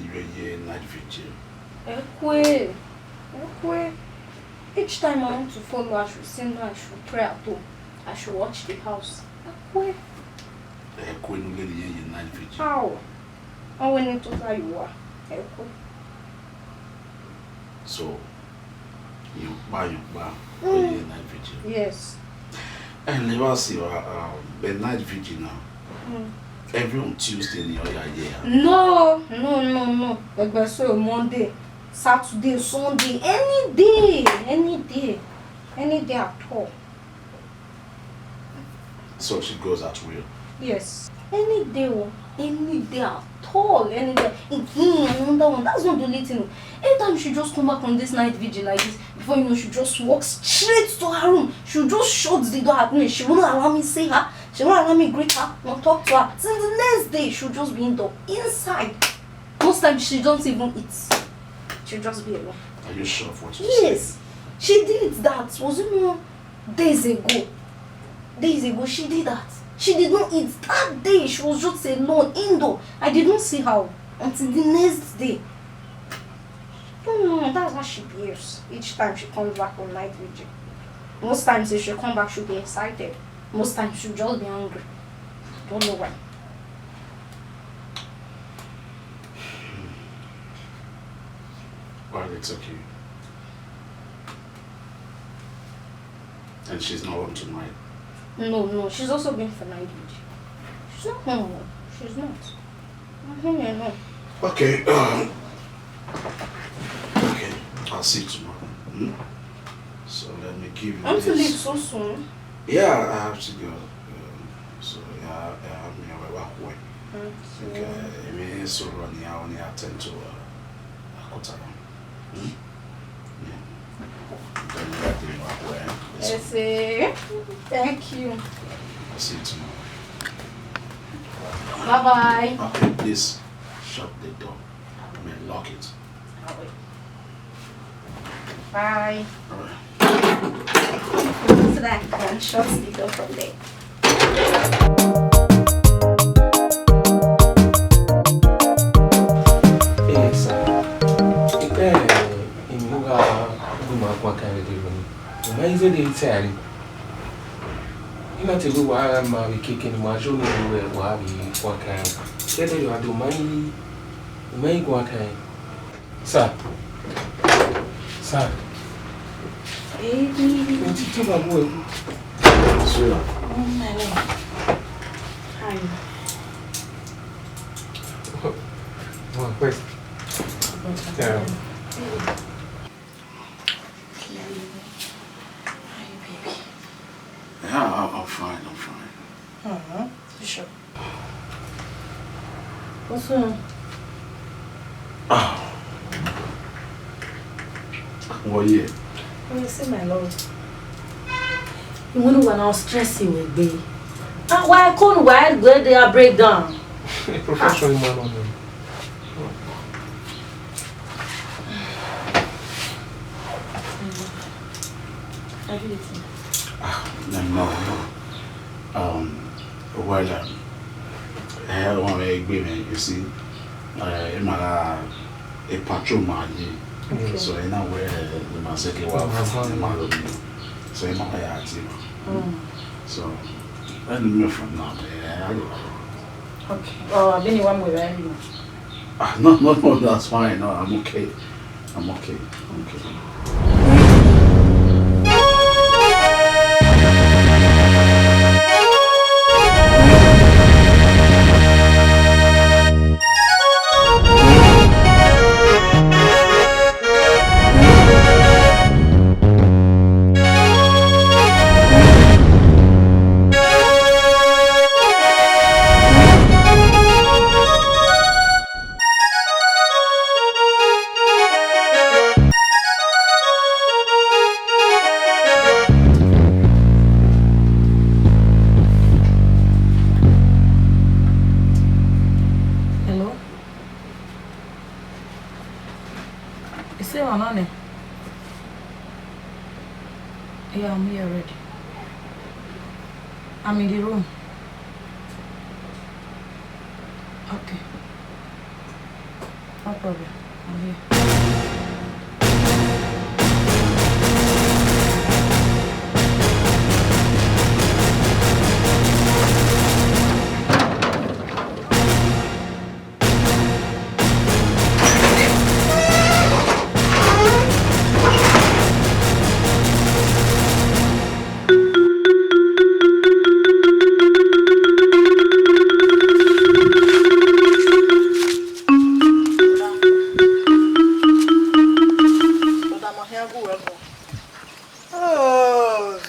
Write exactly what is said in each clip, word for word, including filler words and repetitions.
You were here night vigil. Ekwe, ekwe. Each time I want to follow, I should say no, I should pray at home. I should watch the house. Ekwe. Ekwe no get here night vigil. How? How when it total you are? Ekwe. So, you buy, you buy, mm, here night vigil. Yes. And never see, uh, um, the night vigil now. Mm. Every on Tuesday, ni ọ ya ye a? No, no, no, no. Ẹgbẹsẹ Monday, Saturday, Sunday, any day, any day, any day at all. So she goes at will? Yes. Any day, oh, any day at all, any day. Again, another one. That's not the only thing. Anytime she just come back from this night vigil like this, before you know, she just walks straight to her room. She just shuts the door at me. She won't allow me see her. She won't allow me greet her, not talk to her. Since the next day, she'll just be indoor, inside. Most times, she don't even eat. She'll just be alone. Are you sure of what you say? Yes. She did that. Was it not days ago? Days ago, she did that. She did not eat. That day, she was just alone, indoor. I did not see her until the next day. No, no, no, that's how she behaves each time she comes back from night vigil. Most times, if she come back, she'll be excited. Most times, she'll just be angry. I don't know why. Well, it's okay. And she's not home tonight? No, no, she's also been for night vigil. She's not home. She's not. Mm-hmm, yeah, no. Okay, um, okay, I'll see you tomorrow. Hmm? So let me give you this. I want to leave so soon. Yeah, I have to go. Um, so, yeah, yeah, I'm here. Well, well, well. Okay, I mean, so run here, I only attend to, uh, Akotara. Hmm? Yeah. Then you have to, uh, well, this one. Yes, eh? Thank you. I'll see you tomorrow. Bye-bye. Okay, please shut the door. I mean, lock it. Bye. All right. Close that and shut the door from there. Ee, sir. Ikpẹ, emwi ne u gha gu ima guan kan vbe dee ru nii. U ma i zẹdẹ re te a re. I na te wẹ wa gha ma vbe keke ne ima yo ne u ru ẹre wa vbe guan kan. Kẹdẹ, ọ gha do, u ma i, u ma i guan kan. Sir. Sir. Baby. Otito baba ẹre. Sweetheart. Mm, my love. Hi. One question. Yeah. Hi, baby. Yeah, I'm, I'm fine, I'm fine. Uh-huh. You sure? What's wrong? Ah. Well, yeah. Well, you see, my love. You wouldn't want to stress him with me. Ah, why couldn't, why go there break down? Professional man on him. How do you think? Ah, no, no, no. Um, well, um, eh, one way agreement, you see, uh, in my, uh, a patrol man, yeah. Okay. So, in a way, uh, the man said, "Well, the man love me." So, in my way, I see. Mm. So, I don't know from now, eh, I don't know. Okay. Oh, I've been one way, right? Ah, no, no, no, that's fine. No, I'm okay. I'm okay. I'm okay. Hello? Is it on, on it? Yeah, I'm here already. I'm in the room. Okay. No problem. I'm here. Brother, ma khian gu wẹ kọ. Oh.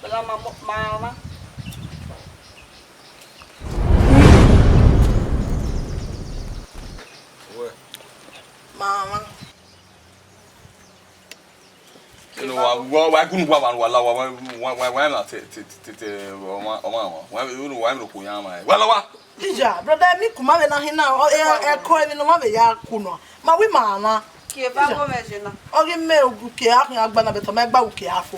Brother, ma, ma, ma. Wẹ. Ma, ma. Unu wa, wa, wa, unu wa, wa, wa, la, wa, wa, wa, wa, wa, na te, te, te, te, te, ọmwa, ọmwa, wa, wa, unu wa, unu ko yan ma. Wa, la, wa. Ija, brother, mi kuma vbe na hin na, ọ, ẹ, ẹ ko emwi ne ọ ma vbe ya ku nọ. Ma wi ma na. Kie ba wo mẹ je na. Ọ ghi mẹ uke a khian gba na, but ọ ma gba uke a fo.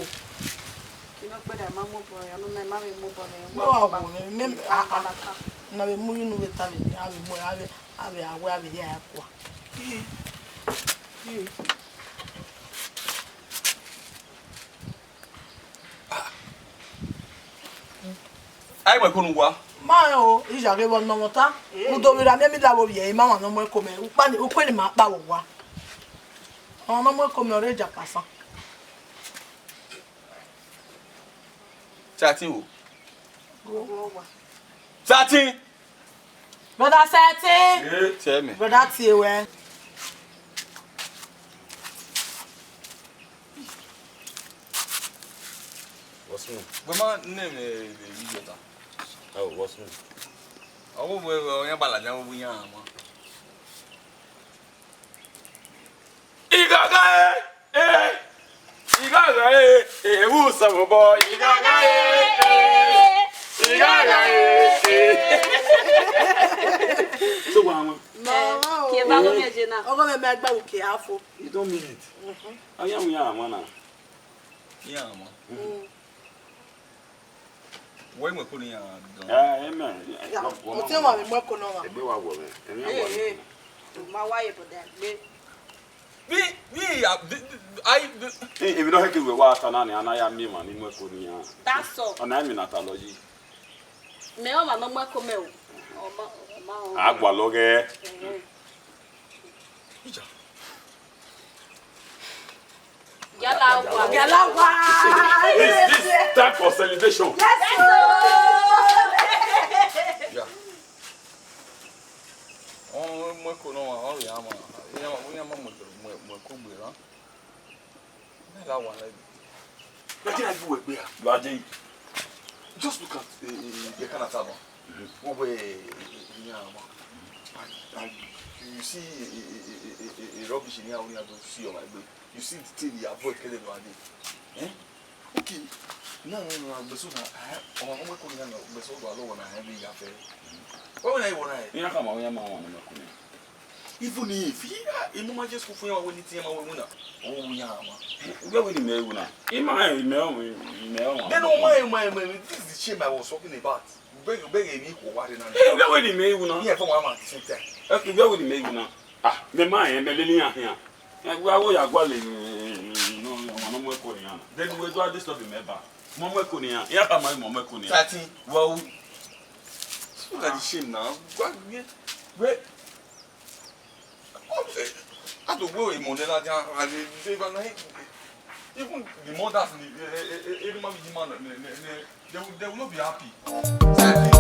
Kí ló pẹ́ dà má mú bọ̀ ẹ̀, ọ̀nà mẹ́ má vbe mú bọ̀ ẹ̀, Mo wa wo mẹ, mẹ, a, a, na vbe mu inu vbe ta vbe, a vbe mu, a vbe, a vbe, a wẹ, a vbe ya kua. Ai, wẹ ko nu wa. Ma rẹn o, ija ghe vbe ọnọmwọta. Udo vbe ra miẹn mi la vbe ovbi ẹre, ma wan ne ọ mu ẹko mẹ, ukpa ni, ukpe ni ma kpa vbe owa. Ọ ne ọ mu ẹko mẹ, ọ rre Japasan. Satin o. Satin. Brother Satin. Eh, tell me. Brother tie wẹ. What's wrong? Wẹ ma name, eh, eh, idiot a? Oh, what's wrong? Ọ vbe, ọ yan balaja, ọ vbe yan ma. Ighaga e, e, ighaga e, e, vbe usẹ vbe obọ, ighaga e, e, ighaga e, e. So, wa wọn. Mama o. Kie ba wo mẹ je na. Ọgọ mẹ, mẹ gba uke a fo. You don't mean it. Mhm. Ayan wi yan ma na. Yan ma. Mm. Wẹ mu ẹko ne iran gan. Eh, amen. Ya, ọ te wa vbe mu ẹko ne ọmwa. Egbe wa wọ mwẹ. Emwi wa wọ mwẹ. Ma wa ye bọdẹ gbe. Bi, bi, ya, bi, bi, ai, bi. Emwi nọ hẹke wẹ wa ta na ni, a na ya miẹn emwa ni mu ẹko ne iran. That's all. Ọna emwi na ta lọ yi. Mẹ ọmwa ne ọ mu ẹko mẹ o. Ọ ma, ọ ma, ọ ma. A gualọ ghẹ. Ẹhẹn. Yala wa. Yala wa. This, this time for celebration. Yes, sir. Yeah. Ọ mu ẹko nọ, ọ rhie ama. Iran, iran ma mu ẹko, mu, mu ẹko gbe ra. Mẹ la wa lẹ. Nigeria gbe uwẹ gbe ra. Ladian. Just look at, eh, eh, the kind of table. Wo wẹ, eh, eh, iran ma. And, and you see, eh, eh, rubbish in here, we have to see your, my, you see the thing you avoid, kede do ade. Eh? Okay. No, no, no, no, gbẹso na, eh, ọmọ, ọmọ ẹko na, gbẹso do alo na, eh, bi ya fẹ. Wẹ wẹ na, wẹ na, eh? Iran khama, iran ma wan ọmọ ẹko na. Even if, yeah, emu ma je school fun iran, wẹ ni ti iran ma wẹ wina. Ọ wẹ iran ma. Wẹ wẹ ni mẹ wina. I ma, i mẹ, i mẹ ọmọ. Then, oh, my, my, my, this is the shame I was talking about. Beg, beg, ni ko wa de na. Eh, wẹ wẹ ni mẹ wina. Yeah, for one man, the same time. Okay, wẹ wẹ ni mẹ wina. Ah, mẹ ma, eh, mẹ lele iran khian. Ẹgbẹ aro ya gualọ emwi ne ọmwa ne ọ mu ẹko ne iran na. Then we do this stuff in Meba. Mu ẹko ne iran. Iran khama mu ẹko ne iran. Thirteen. Wow. Look at the shame now. Gua, gua, gua. What, eh, I don't go in Monday, I, I, they, they, even the mothers, the, eh, eh, eh, eh, the man, the man, eh, eh, eh, They will, they will not be happy.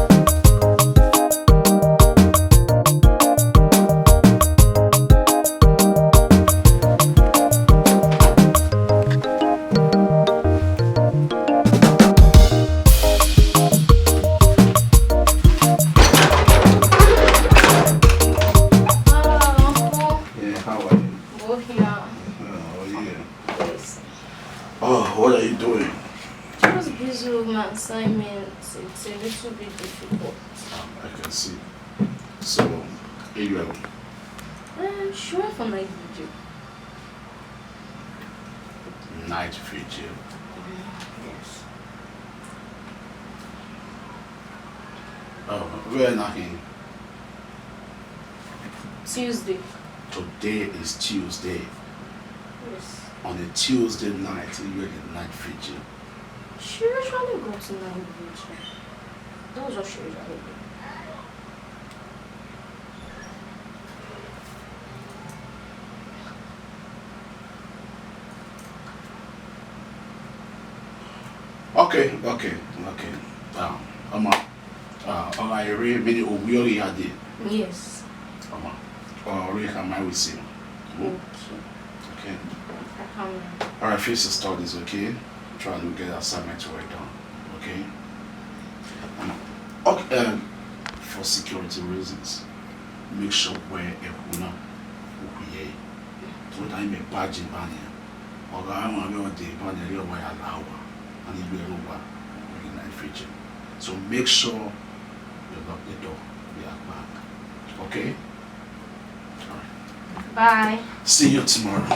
Hello, uncle. Yeah, how are you? Good here. Oh, yeah. Yes. Oh, what are you doing? Just busy with my assignments. It's a little bit difficult. Um, I can see. So, are you alone? Uh, sure, for my video. Night vigil. Mm, yes. Oh, where knocking? Tuesday. Today is Tuesday. Yes. On a Tuesday night, you are the night vigil. She usually go to night vigil. That was what she usually do. Okay, okay, okay. Um, Oma, uh, all right, Ray, many of we already had it. Yes. Oma, all right, can I with you? Okay. Okay. Um, All right, finish the studies, okay? Try to get assignment work done, okay? Um, okay, um, for security reasons, make sure where a huna will be. So that you may badge in banner. Or I want to be on the banner, you are allowed. And you will over in the night region. So make sure you lock the door. We are back. Okay? All right. Bye. See you tomorrow.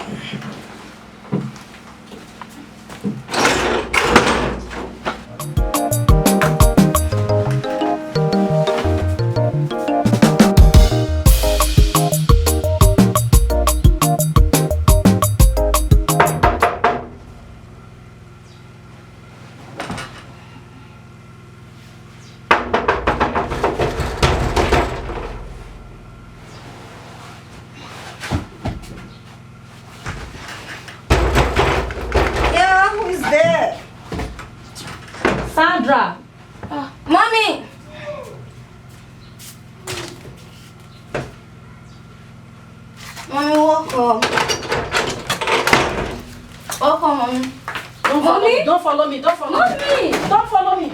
Yeah, who is there? Sandra. Ah, mommy. Mommy, welcome. Welcome, mommy. Don't follow Mommy? me. Don't follow me. Don't follow me. Mommy. Don't follow me.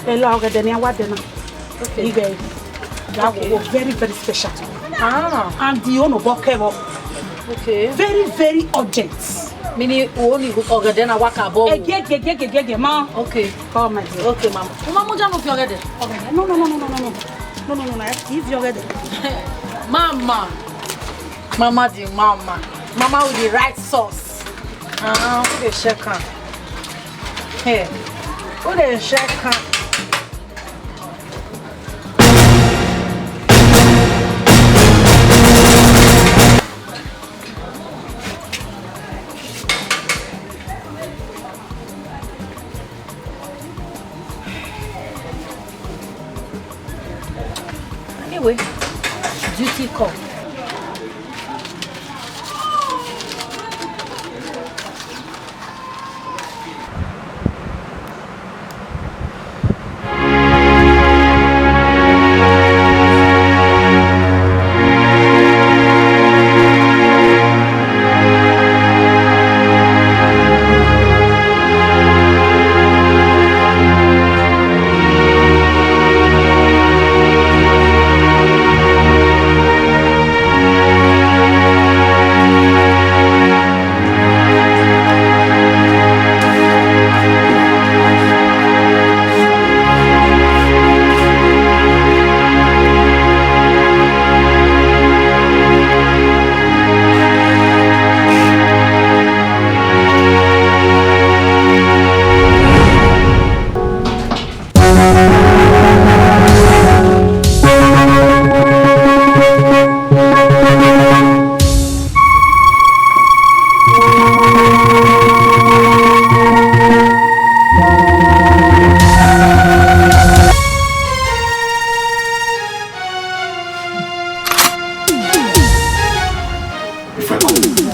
Hello, ọgẹdẹ ne a wa dẹ na. Okay. Ighe, that Okay. was very, very special to me. Ah. And the ono bọ kẹvọ. Okay. Very, very urgent. Meaning, oni ọgẹdẹ na wa ka bọ. Ege, ege, ege, ege, ege, ma. Okay. Come, my dear. Okay, mama. Mama, mo ja no fi ọgẹdẹ. Ọgẹdẹ. No, no, no, no, no, no, no. No, no, no, no. If you ọgẹdẹ. Mama. Mama the mama. Mama with the right sauce. Ah, who dey check am? Here. Who dey check am? Anyway, duty call.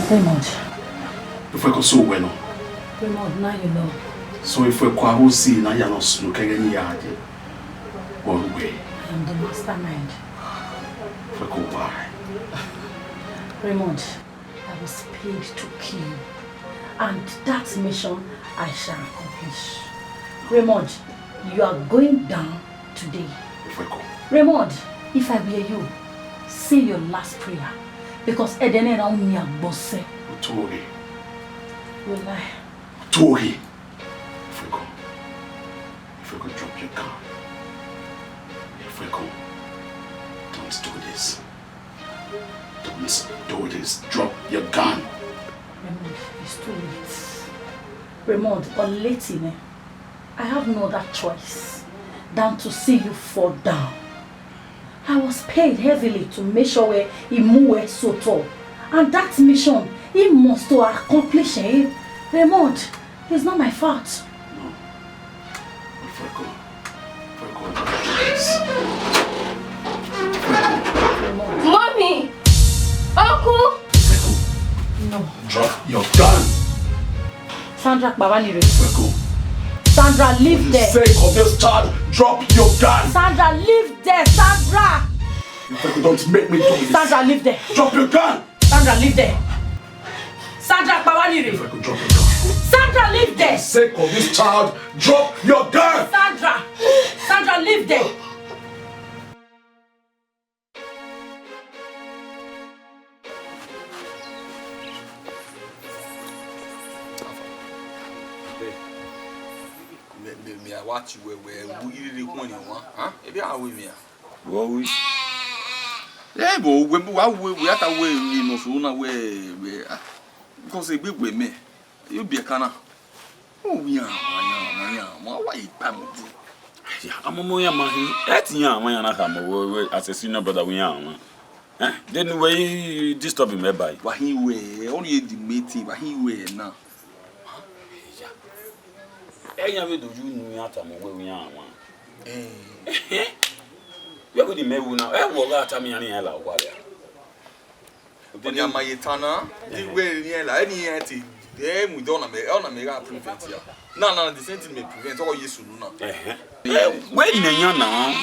Raymond. Ifueko so wẹ nọ. Raymond, now you know. So Ifueko aro si na ya nọ sunu kẹghẹ ne I ya dee. Wọ ru wẹ. I am the mastermind. Ifueko why? Raymond, I was paid to kill you, and that mission I shall accomplish. Raymond, you are going down today. Ifueko. Raymond, if I were you, say your last prayer, because ẹdẹ nẹ ra miẹn agbọn sẹ. Otuoghe. You lie. Otuoghe. Ifueko. Fuego, drop your gun. Fuego, don't do this. Don't do this. Drop your gun. Raymond, it's too late. Raymond, ọ late nẹ. I have no other choice than to see you fall down. I was paid heavily to make sure wẹ I mu wẹ so tall. And that mission, I must to accomplish it. Raymond, it's not my fault. No. Fuego. Fuego, please. Mommy! Uncle! No. Drop your gun! Sandra, kpavba ni rre. Fuego. Sandra, leave there. For the sake of this child, drop your gun! Sandra, leave there, Sandra! Fuego, don't make me do this. Sandra, leave there. Drop your gun! Sandra, leave there. Sandra, kpavba ni rre. Fuego, drop your gun. Sandra, leave there. For the sake of this child, drop your gun! Sandra! Sandra, leave there. Mẹ, mẹ, mẹ a wa tie uwẹ wẹ, u ghi rhirhi khuẹn ọmwa, ha? Ebe a wẹ mẹ a? Vbe ọ ru? Ẹ, vbe uwẹ, wa wẹ, wẹ a ta wẹ emwi ne ọ sunu na wẹ, wẹ, ah, because egbe wẹ mẹ, I biẹ ẹkan na. Ọ wẹ iran, iran, iran, wa ye kpa mu dee. Ya, amọmọ iran ma hin, ẹ ti iran, iran na khama wẹ, wẹ, as a senior brother, wẹ iran. Eh, then wẹ i disturb mẹ ba. Wa hin wẹ, ọ ni the main thing, wa hin wẹ na. Ya. Ẹ yan vbe do yu nu iran tama wẹ, wẹ iran. Eh. Wẹ wẹ ni mẹ ru na, ẹ wẹ ọ gha tama iran ne iran la owa rẹ. Ọni a ma ye ta na, de wẹ ne iran la, eni iran te, ẹ mu dẹ ọna mẹ, ọna mẹ gha prevent ya. Na, na, the same thing may prevent, ọ ye sunu na. Ẹhẹn. Ẹ, wẹ nẹ iran na,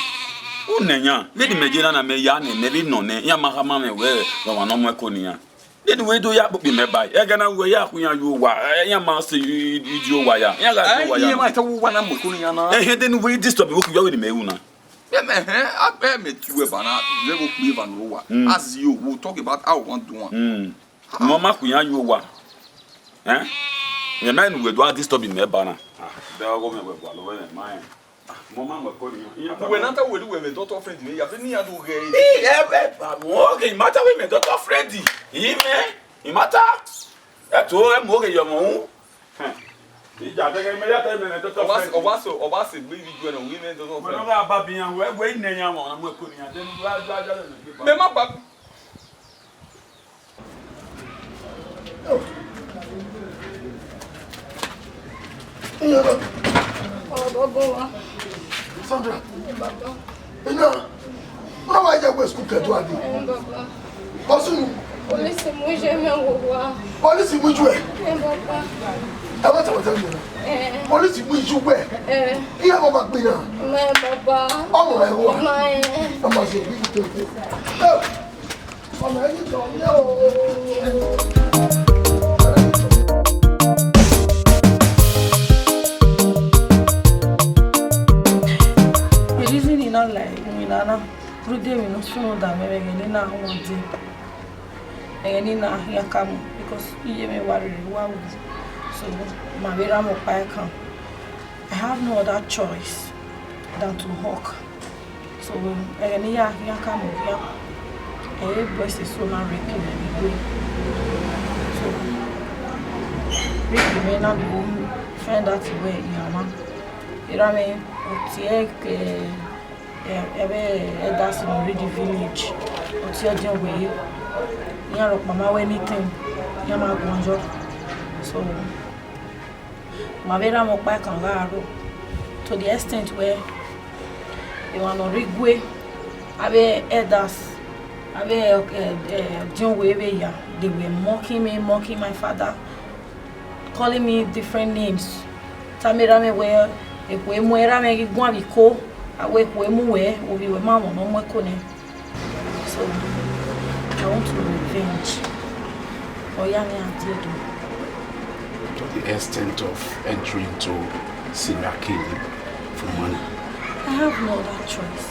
u nẹ iran, vbene mẹ je na na mẹ ya nẹ, mẹ vbe nọ nẹ, iran ma khama mwẹ wẹ, ọmwa ne ọ mu ẹko ne iran. Then wẹ do ya kpokpo mẹ ba, ẹghẹ na wẹ ya khu iran ye owa, ẹ, iran ma sẹ i, i, i di owa ya, iran gha di owa ya. Iran ma ta wẹ owa na mu ẹko ne iran na. Ẹhẹn, then wẹ disturb vbe okhuo vbene mẹ ru na. Vbe mẹ hẹn, a, vbe mẹ tie uwẹ ba na, vbe vbe okpia eva ne uwa. Mm. As you, we will talk about how we want to do one. Mm. Mọ ma khu iran ye owa. Eh? Mẹ ma nu wẹ do a disturb mẹ ba na. Ah, de ọgọ mẹ wẹ gualọ wẹ ma. Ah, mọ ma mọ ko ni. Uwẹ na ta wẹ wẹ mẹ doctor friend mẹ ya, vbe ne iran do ghẹ. Ih, ẹ, ẹ, ba mo, okay, I ma ta wẹ mẹ doctor friend. I mẹ, I ma ta. Ẹ to, ẹ mu oghe ye ọmọ unu. Hẹn. Ija, tẹgẹ mẹ ya ta mẹ doctor friend. Ọ wa sẹ, ọ wa sẹ egbe ivbi iju ẹnrẹn, wẹ mẹ doctor friend. Wẹ nọ gha ba bian, wẹ, wẹ nẹ yan mọ, na mu ẹko ne iran, then wa, wa, wa, wa. Mẹ ma ba. Sandra. Ina, una wa ya wẹ school kẹdua ni. Ọsunu. Polisi mu iye mẹ wo wa. Polisi mu iye. Ẹ baba. Ẹ bá tẹ̀wọ̀ tẹ̀wọ̀ yẹn. Polisi mu iye wẹ. Iye ọmọ ma gbin na. Mẹ baba. Ọmọ rẹ wa. Ọmọ ṣe bí tó tó. Ọmọ ẹni tọ̀ mí o. The reason he not like me, Nana, rhunmwuda emwi ne ọ sunu da mẹ vbe ẹghẹ ne I na wọn dee. Ẹghẹ ne I na khian ka mu, because iye mwẹ wa rhirhi wa wu. So, ma vbe rhan mwẹ ọkpa ẹkan. I have no other choice than to hawk. So, ẹghẹ ne I ya khian ka mu khian, ẹ i re boys eso na rape mwẹ vbe igho. So, rape mwẹ na do find out wẹ I ya mwa. Erha mwẹ, ọ tie ke, ẹ, ẹvbo elders ne ọ rre the village, ọ tie ọdiọn wẹ, iran rhọkpa ma wẹ anything, iran ma guan yọ. So, ma vbe rhan mwẹ ọkpa ẹkan gha aro, to the extent where emwa ne ọ rre igue, avbe elders, avbe, eh, eh, ọdiọn wẹ vbe ya, they were mocking me, mocking my father, calling me different names. Tama erha mwẹ wẹ, ekhue mu erha mwẹ ghi guan vbe iko, a wẹ ekhue mu wẹ, ovbi wẹ ma mwẹ ne ọ mu ẹko nẹ. So, I want to revenge. Ọ ya mwẹ a die do. To the extent of entering into serial killing for money. I have no other choice.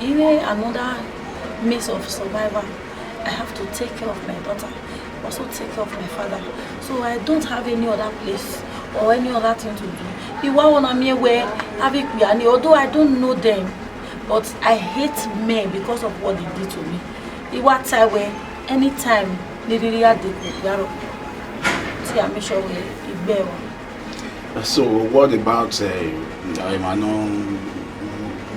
Even another means of survival, I have to take care of my daughter, also take care of my father. So I don't have any other place or any other thing to do. I wa wan na miẹn wẹ Avbe ikpia ni, although I don't know them, but I hate men because of what they did to me. I wa tae wẹ, anytime ne I rhirhi ya dekun ikpia rọ, te I make sure wẹ I gbe ẹre. So what about, uh, emwa nọ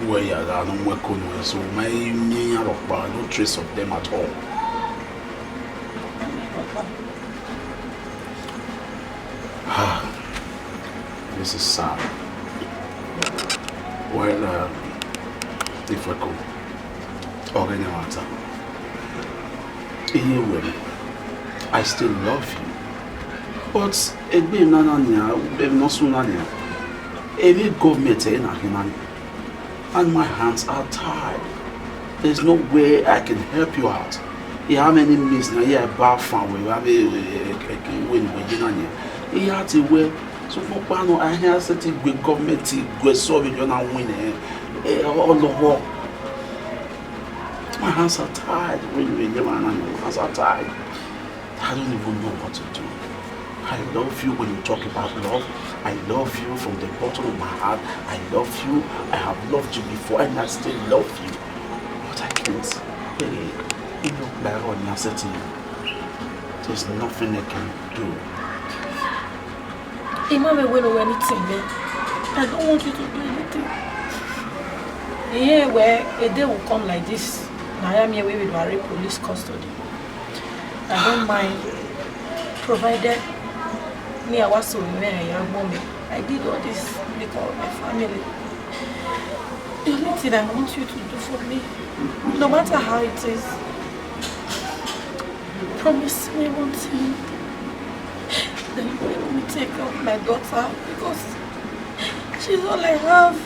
wẹ ya gha nọ mu ẹko nuẹn, so ma i miẹn iran rhọkpa, no trace of them at all? Ah, this is sad. Well, um, Ifeku, ọghe ne ẹmwata, iye wẹ, I still love you. But egbe na na nia, emwi ne ọ sunu na nia, emwi government ẹre na khin na nia. And my hands are tied. There's no way I can help you out. I have many means na, I ba fan wẹ, I have a, a, a, a way ne wẹ ye na nia. I ya te wẹ, sokpan ọkpa nọ, I hia sẹtin gue government, gue sọ vbe yọ na win, eh, eh, ọ lọghọ. My hands are tied. When you hear my name, my hands are tied. I don't even know what to do. I love you when you talk about love. I love you from the bottom of my heart. I love you. I have loved you before and I still love you. But I can't. Hey, you look like on your setting. There's nothing I can do. Emwa vbe wẹ ne u ru anything mẹ. I don't want you to do anything. Iye wẹ, a day will come like this, na ya miẹn wẹ vbe do a re police custody. I don't mind, provided ne a wa so mwẹ ya gbọn mẹ. I did all this because of my family. The only thing I want you to do for me, no matter how it is, promise me one thing. That you will help me take care of my daughter because she's all I have.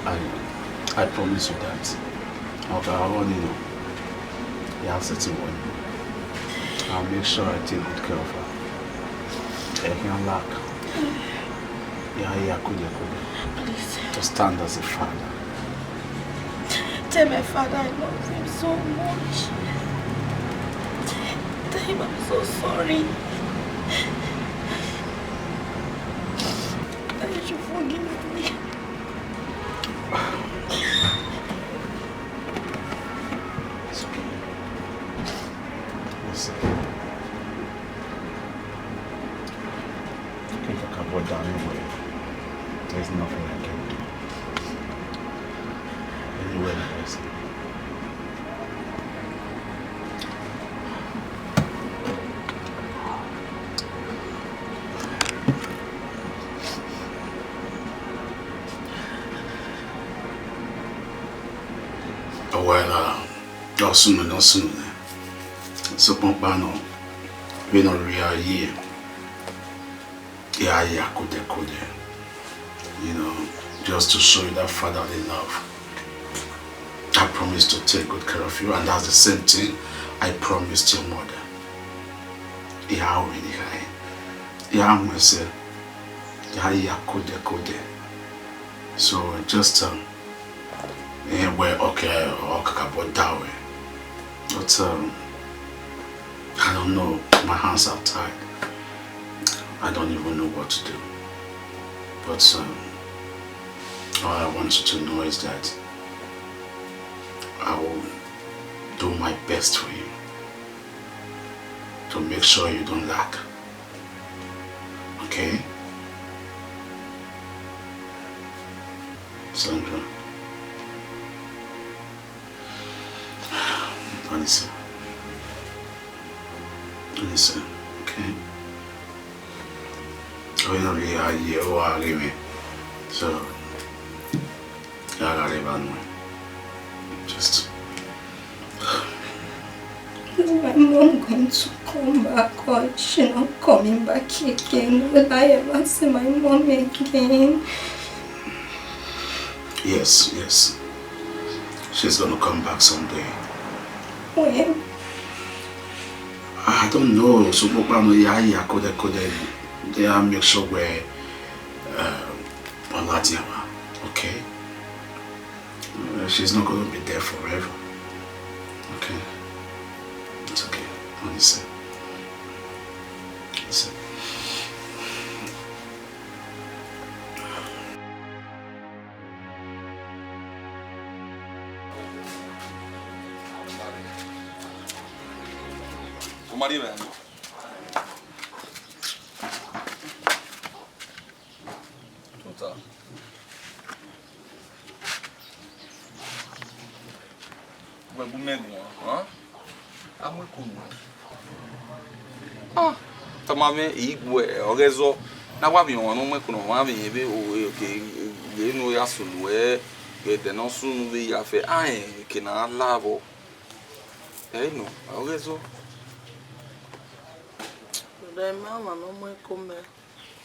I, I promise you that. I'll, I'll, you know, yeah, I'll settle one. I'll make sure I take good care of her. I can't lack. Yeah, yeah, could you, could you? Please. To stand as a father. Tell my father I love him so much. Tell him I'm so sorry. That you should forgive me. It's okay. Listen. If I can go down anywhere, there's nothing I can do. Anywhere in person. Well, uh, ọ sunu nẹ, ọ sunu nẹ. Sokpan ọkpa nọ, vbene ọ rhirhi ye, I ya ya coded, coded. You know, just to show you that fatherly love. I promise to take good care of you, and that's the same thing I promised your mother. I ya ru vbene I kha re. I ya mu ẹsẹ, I ya ya coded, coded. So just, um, yeah, well, okay, ọ kakabọ da wẹ. But, um, I don't know. My hands are tied. I don't even know what to do. But, um, all I want you to know is that I will do my best for you to make sure you don't lack. Okay? Sandra. Anise. Anise, okay? Ọ i na rhie a ye, ọ gha ghe mwẹ. So, I gotta leave, I know. Just. Is my mom going to come back, or is she not coming back again? Will I ever see my mom again? Yes, yes. She's gonna come back someday. When? I don't know. So, but I know, yeah, yeah, coded, coded. Yeah, make sure where, um, Oladiawa, okay? Uh, she's not gonna be there forever. Okay? It's okay. Listen. Listen. Omari vẹ. Tota. Wẹ gu mẹ guan, hẹn? A mu ẹko nuẹn. Ah, tama mwẹ, I gu ẹ, ọ ghẹ zọ. Ne a wa vbe ọmwa ne ọ mu ẹko ne ọmwa vbe rẹn vbe o, e, ke, e, e, ne ọ ya sunu ẹ, ẹdẹ ne ọ sunu vbe ya fẹ, a rẹn eke ne a la vbọ. Ẹ i nọ, ọ ghẹ zọ. Rhunmwuda I ma ọmwa ne ọ mu ẹko mẹ.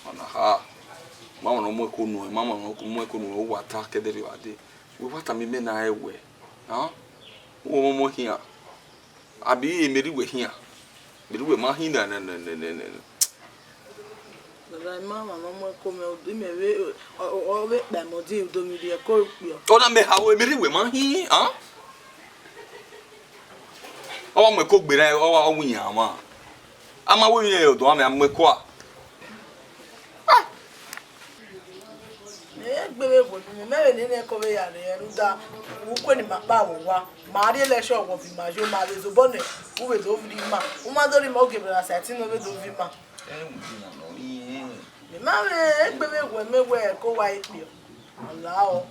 Ọna ha, ma ọmwa ne ọ mu ẹko nuẹn, ma ọmwa ne ọ mu ẹko nuẹn, uwa ta kẹdẹrriọ dee. Wẹ wa tama imẹ na rẹn wẹ, hẹn? Uwẹ ọmọ khian. Abi emeri wẹ khian? Emeri wẹ ma hin na, na, na. Rhunmwuda I ma ọmwa ne ọ mu ẹko mẹ, imẹ vbe, ọ, ọ, ọ vbe kpa ẹmwẹ ọdin, udo mẹ rhie ẹko kpiọ. Ọna mẹ ha, emeri wẹ ma hin, hẹn? Ọ wa mu ẹko gberra, ọ wa, ọ wa iyan mwa. A ma wẹ irẹn ọdọ amẹ, a mu ẹko a. Ah! Mẹ i gbe vbe wẹ, mẹ vbe nene ẹko vbe ya rre, rhunmwuda ukue ne ima kpa vbe owa, ma rrie election, wẹ ovbi ima yo, ma vbe zobọ nẹ, u vbe do viọ ima, u ma do rhie ima, u gie brother Saitino vbe do viọ ima. Ẹ i wẹ na nọ, irẹn. Mẹ ma vbe egbe vbe wẹ mẹ wẹ ẹko wa i kpiọ. Ọ la ọ.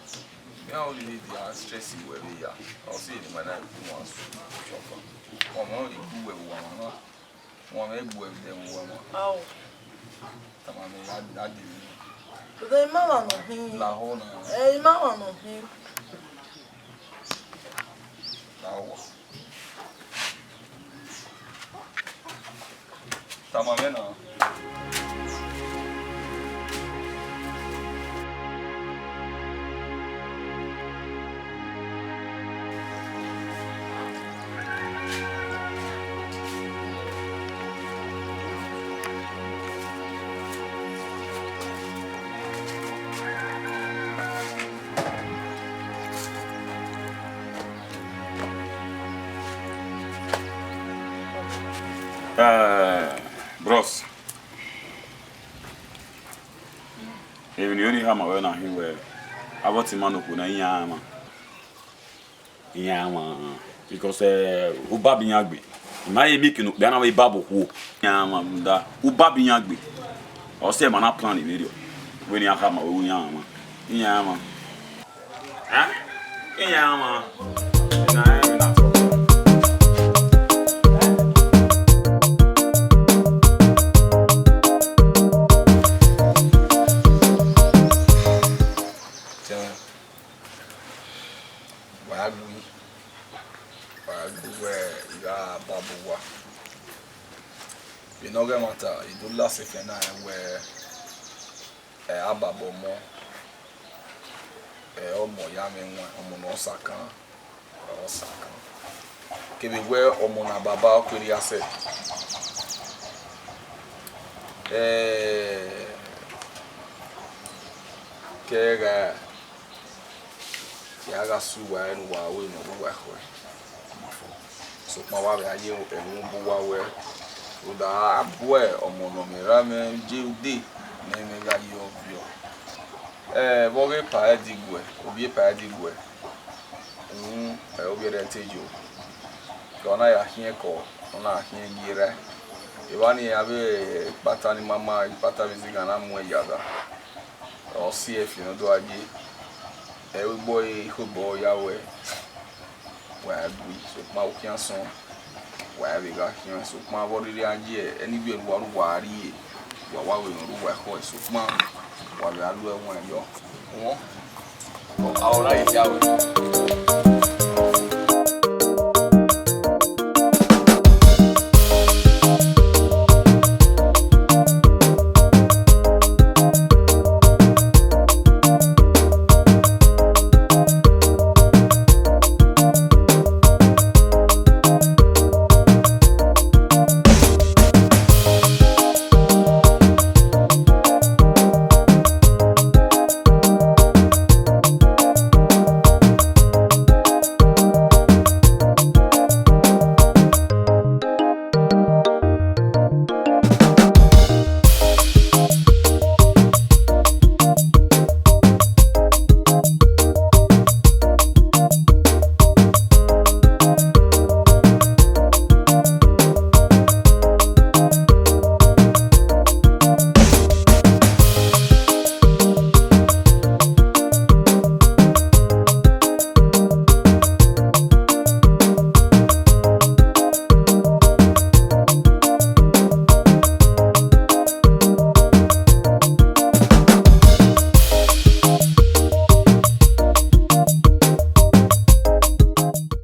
Mẹ ọ rhie dia stress wẹ vbe ya. Ọ si ne ima na ku wan su chọfa. Ọmọ i gu wẹ vbe uwa na. Wan mẹ gu wẹ vbe uwa na. Ao. Tama mẹ ya da de. Today ima wa nọ hin. La ho na. Eh, ima wa nọ hin. La ho. Tama mwẹ na. Eh, bros. Emwi ne I rhie khama ruẹ na hin wẹẹ, avbe ọtẹn ima ne okhuo na, iran ma. Iran ma, because, eh, u baba iran gbe. I ma he miẹn eke ne okpia na vbe baba okhuo. Iran ma rhunmwuda, u baba iran gbe. Ọ sẹ ma na plan vberriọ. Wẹ ne iran khama ruẹ, iran ma. Iran ma. Eh? Iran ma. Iran ma. Wa gui, wa gui wẹ I gha baba uwa. Vbene ọ ghẹ ẹmwata, I do la sẹ efian na rẹn wẹ, ẹ, a baba ọmọ, ẹ, ọmọ ya mwẹ ẹwaẹn, ọmọ ne ọ sakan, ọ sakan. Kevbe wẹ ọmọ na baba ọ kue rhia sẹ. Ẹ, kẹ gha, I a gha sẹ uwa ẹre ne uwa ru emwi ne ọ rre uwa ekhọe. Sokpan wa vbe a ye ẹmwẹ bu uwa wẹ, rhunmwuda a bu ọmọ ne ọ mwẹ erha mwẹ je ude ne ẹmwẹ gha ye ọviọ. Ẹ, vbe ọ ghe epa ẹre diguẹ, ovbi epa ẹre diguẹ, uhunmwu, ẹ, ovbi ẹre te yo. Ke ọ na ya khian ẹko, ọ na khian gie erha. Evba nii, avbe ikpata ni ma ma, ikpata vbe zighan na muẹn ya gha. Ọ si ẹre fi ne ọ do gha ye, ẹ i vbe gbe ọre ikhobọ ya wẹ, wa gui, sokpan u khian sọn, wa vbe gha khian, sokpan vbe ọ rhirhi a ye, ẹni vbe ne uwa ru uwa rrie, wa wa vbe ne ọ rre uwa ekhọe, sokpan wa vbe a lu ẹwaẹn yọ. Wọn, a ọre a ye dia wẹ.